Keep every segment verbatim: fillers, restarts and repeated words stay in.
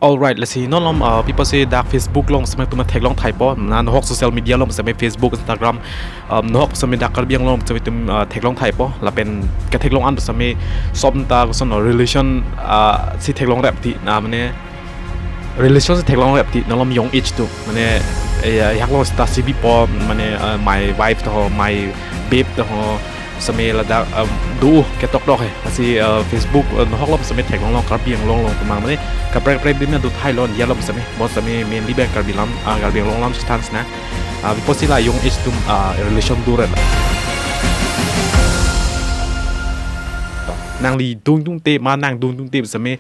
Alright, lasi non lom, uh, people si dak Facebook along seme tum theklong thaipo, na nohok social media along seme Facebook, Instagram, um, nohok seme dak Karbi Anglong seme tum, uh, theklong thaipo, lapen ketheklong an seme som ta koson relation, uh, si theklong rep ti, na mane relation si theklong rep ti, non lom young age tu, mane, eh, ya, yak long sta si bipo, mane, uh, my wife to ho, my babe to ho, seme ladak, um, do ketok tok he. Lasi, uh, Facebook, uh, nohok lom seme theklong long, Karbi Anglong along tum mane kaprek kaprek din na do thailo, ya lom seme, bon seme mainly bang Karbi lam, uh, Karbi Anglong lam chethan sina. Uh, people si la young age tum, uh, relation do rep. Nangli dungdung te, ma nang dungdung te seme,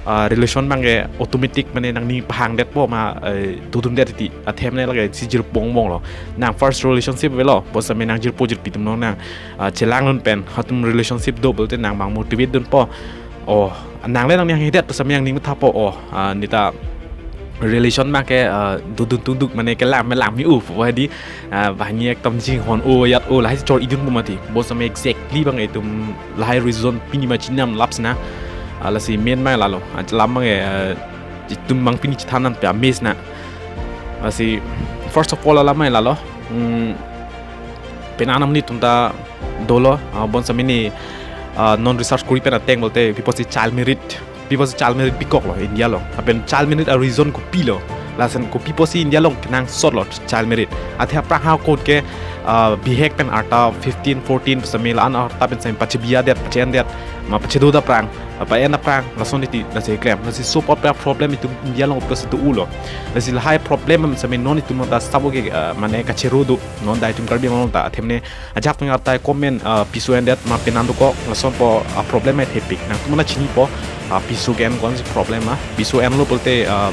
uh, relation bang ke automatic mane nangning pahang detpo ma, eh, dodun det ti. Athe mane lake si jirpo angbong lo. Nang first relationship avelo, bon seme nang jirpo jirpi tum nong nang, uh, chelang dun pen, ha tum relationship do pulote nang bang motivate dunpo. Oh, nang le nangning hang det seme nangning mathapo. Oh, uh, neta relation bang ke, uh, dodun tungduk mane kelang melang mi u, wah di, uh, banyak tam jing hon o yat o lahai chor idun po mati. Bon seme exactly bang itum lahai reason pini ma chinam lap sina. Uh, lasi main ma lalo. Uh, lam bang, uh, itum bang pini chethan an pe amis na. Lasi first of all lam ma lalo. Hmm, penang nam ni tum ta dolo, uh, bon seme ni, uh, non research kori pen ateng pulote people si child marriage, people si child marriage bikok lo India along. Lapen child marriage a reason kopi lo? Lason kopi pusi India along kenangsot lo child marriage? Athe aphrang ha kot ke, uh, bihek pen arta fifteen, fourteen seme la-an arta pen seme pachebiya det, pache-en det, ma pachedo da aphrang, apa en aphrang, lason iti, lasi klem. Lasi so pot pe problem itum India along plus itu ulo. Lasi lahai problem seme non itum ta sabo ke, uh, mane kachero do, non da itum Karbi Anglong ta, athe mane ajak pen arta comment, uh, piso en det ma penang dokok, lasonpo, uh, problem ai thepik. Nangtum na chinipo, uh, piso ke en konsi problem ma, piso enlo pulote, uh,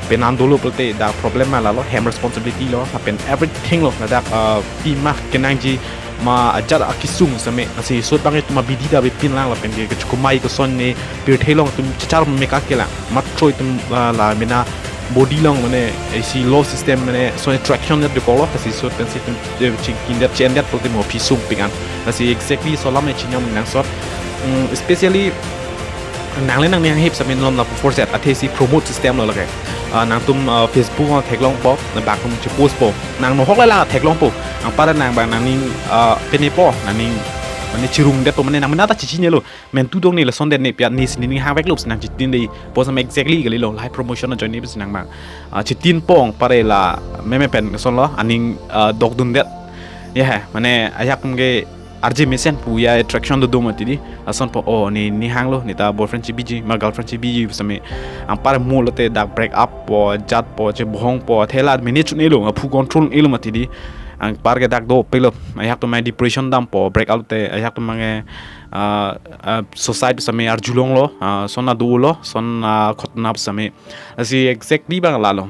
penang dolo pulote dak problem ma lalo, hem responsibility lo, lapen everything lo, ladak, uh, pima kenangji ma ajat akesung seme, lasi sot bang itum abidi ta bipin lang, lapen ke kechukumai koson ne pirthe along itum chechar meka kelang, matro itum, uh, la mena body along mane isi law system mane so attraction det dokok lo, lasi sot pensi itum, eh, chingkin det, che-en det pulote mo phi sung pik an. Lasi exactly so lam e chinam nangsot. Mm, especially nang le nangning hang hip seme non la force athe si promote system lo lake. Ah, nangtum, ah, Facebook along theklongpo, na bak tum chepost po. Nang nohok le la theklongpo. Anpar nang bang nangning, ah, penepo, nangning mane chirung detpo, mane nang mena ta chichinilo. Men tu dong ni lason det ne piat ni si ning hang vek lo si nang chitin dei. Bon seme exactly kali lo, lahai promotion ajoine pusi nang bang, ah, chitinpo, anpar la meme pen koson lo, aning, ah, dokdun det. Ya he, mane ajak tum ke arje mesen pu ya attraction do do mati di. Lasonpo, oh, ne ning hang lo, neta boyfriend chebiji ma girlfriend chebiji seme, anpar mo lote dak break up po, jat po, chebohong po, athe la manage un-elo, aphu control un-elo mati di. Anpar ke dak dopik lo, ajak tum mai depression dampo, break up te, ajak tum mange, ah, ah, suicide seme arjulong lo, ah, son adu lo, son, ah, khotna seme. Lasi exactly bang lalo.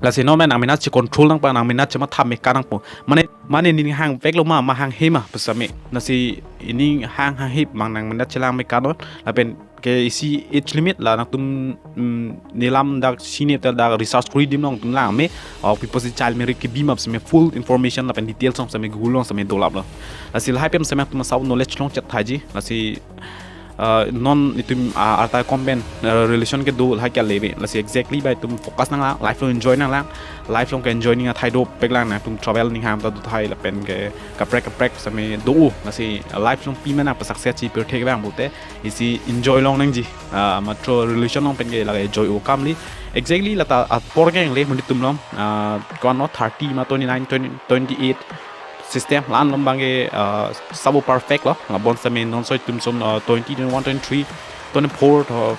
Lasi non ma nang mena che control nangpo, nang mena chematha meka nangpo. Mane, mane ning hang vek lo ma, ma hang he ma pu seme. Lasi ning hang hang hip bang nang mena chelang meka non. Lapen ke isi age limit la nangtum, mm, nelam dak sini ta dak research kori adim along tum lang me. Oh, people si child marriage kebi ma seme full information lapen details along seme Google along seme dolap lo. Lasi lahai pen seme tum sa knowledge long chet thaiji. Lasi, uh, non itum, uh, arta comment, uh, relation kedo lahai ke leve. Lasi exactly bang itum focus nang lang, life along enjoy nang lang, life along ke enjoy ning athai dopik lang, nangtum travel ning hang ta do thai lapen ke kaprek kaprek seme do. Lasi life along pima nang pa success chi pirthe ke bang pulote isi enjoy long nangji. Ah, matro relation along pen ke lake joy o kam li. Exactly lata apor ke le monit tum long, ah, ko-an lo thirty ma twenty-nine, twenty, twenty-eight system la-an lom bang ke, ah, sabo perfect lo. La bon seme non so itum som, ah, twenty, twenty-one, twenty-three, twenty-four to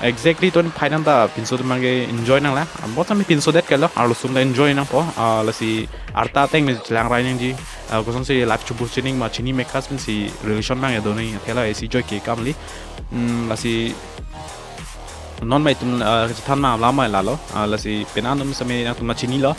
exactly twenty-five an ta pinso tum bang ke enjoy nang lang. Ah, bon seme pinso det ke lo, arlo sum ta enjoy nangpo. Ah, lasi arta ateng me chelang rai nangji. Ah, koson si life chubu chining ma chini mekas pensi relation bang ya do nang, athe la isi joy ke kam li. Hmm, lasi non ma itum, ah, chethan ma lam ma lalo. Ah, lasi penang tum seme nangtum na chinilo.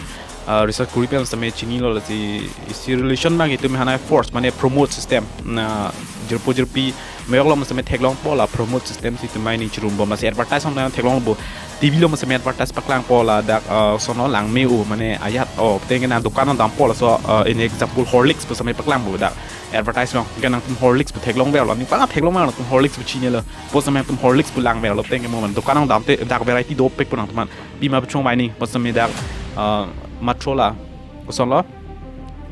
Ah, research kori pen seme chinilo, lasi isi relation bang itum hana force mane promote system. Na jirpo jirpi meyok lo seme theklongpo, la promote system si itum mai ning chirumbom, lasi advertise along theklongpo. T V along seme advertise paklangpo ladak, uh, sono langme-o mane ajat o teng nang dukan along dampo laso, uh, in example Horlicks pu seme paklangpo dak advertise along ke nangtum Horlicks pu theklongverlo, ning panga theklongverlo, nangtum Horlicks pu chinilo, pu seme nangtum Horlicks pu langverlo teng ke mo mane dukan along damte dak variety dopik pu nangtum aphan pima pachong vaining, pu seme dak, uh, matrola kosonlo,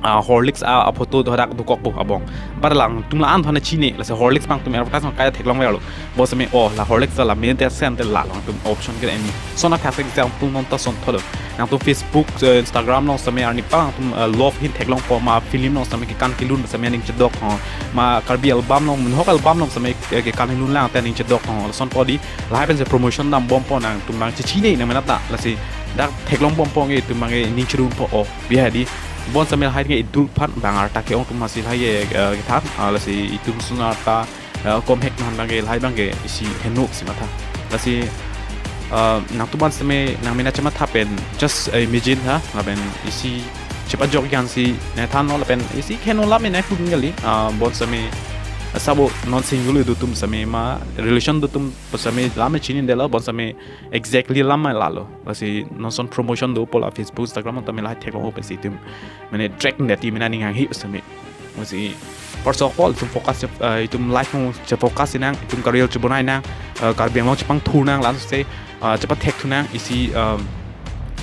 ah, Horlicks a, a photo do dak dokokpo abong. Bar langtum la-an thona chini, lasi Horlicks abang tum advertise abang kaja theklongverlo. Pu seme o la Horlicks la mate sen te la langtum option ke eni. Sona khas example non ta sontholo. Nangtum Facebook, eh, Instagram along seme arni pang tum, eh, love ahin theklongpo ma film along seme kekan kelun seme aning chedok ho. Ma Karbi album along, menhok album along seme, eh, kekan kelun lang te aning chedok ho. Lasonpo di, lahai pensi promotion dambompo nangtum abang chechini nang menata. Lasi dak theklongbompo nge tum abang ke ning chedunpo o. Biya di, pu seme lahai ke idul aphan bang arta ke-ong atum masi lahai ke, eh, kethan, ah, lasi itum suna arta, eh, komhek non abang ke lahai abang ke isi heno si matha. Lasi, eh, nangtum aphan seme nang mena chematha pen just, eh, imagine ha, lapen isi chepajok jan si nangthanlo lapen isi heno lam nangkun kali, ah, pu seme sabo non single do atum seme ma relation do atum pu seme lam chinidetlo, pu seme exactly lam lalo. Lasi non ason promotion dopo la Facebook, Instagram along tame lahai theklongpo pensi itum mane track neti mena ning hanghe seme. Lasi first of all itum focus, eh, itum life mo chefocus nang, itum career chebonai nang, eh, Karbi Anglong chepangthur nang, laso se, eh, chepathek thu nang, isi, eh,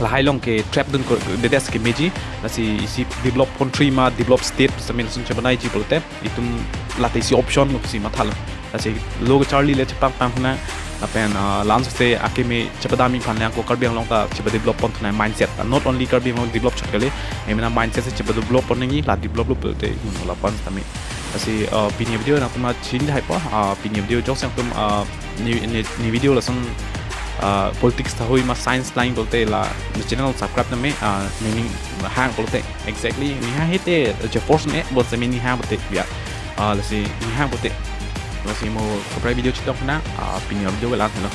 lahai along ke trap dun ko dedes ke meji, lasi isi develop country ma develop state seme lason chebonai ji pulote itum late isi option lo si mathalo. Lasi lo kacharli le chepangpang thu nang, lapen, ah, laso se akeme chepadam-i aphan nang ko Karbi Anglong ta chepadevelop pon thu nang mindset. Ah, not only Karbi Anglong develop chot kali, emena mindset si chepadevelop pon nangji, la developlo pulote un lapu-an tame. Lasi, ah, pini video nangtum chinidetpo, ah, pini video jokse nangtum, ah, ne, ne, ne video lason, ah, politics tahoi ma science line pulote la ne channel subscribe name, ah, ne ning hang pulote. Exactly, ning hanghe te, je force me, pu seme ning hang pulote, ya. Ah, lasi ning hang pulote. Lasi mo kaprek video chetong nang, ah, pini video ke la-an lo.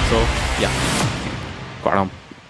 So, ya. Kardom.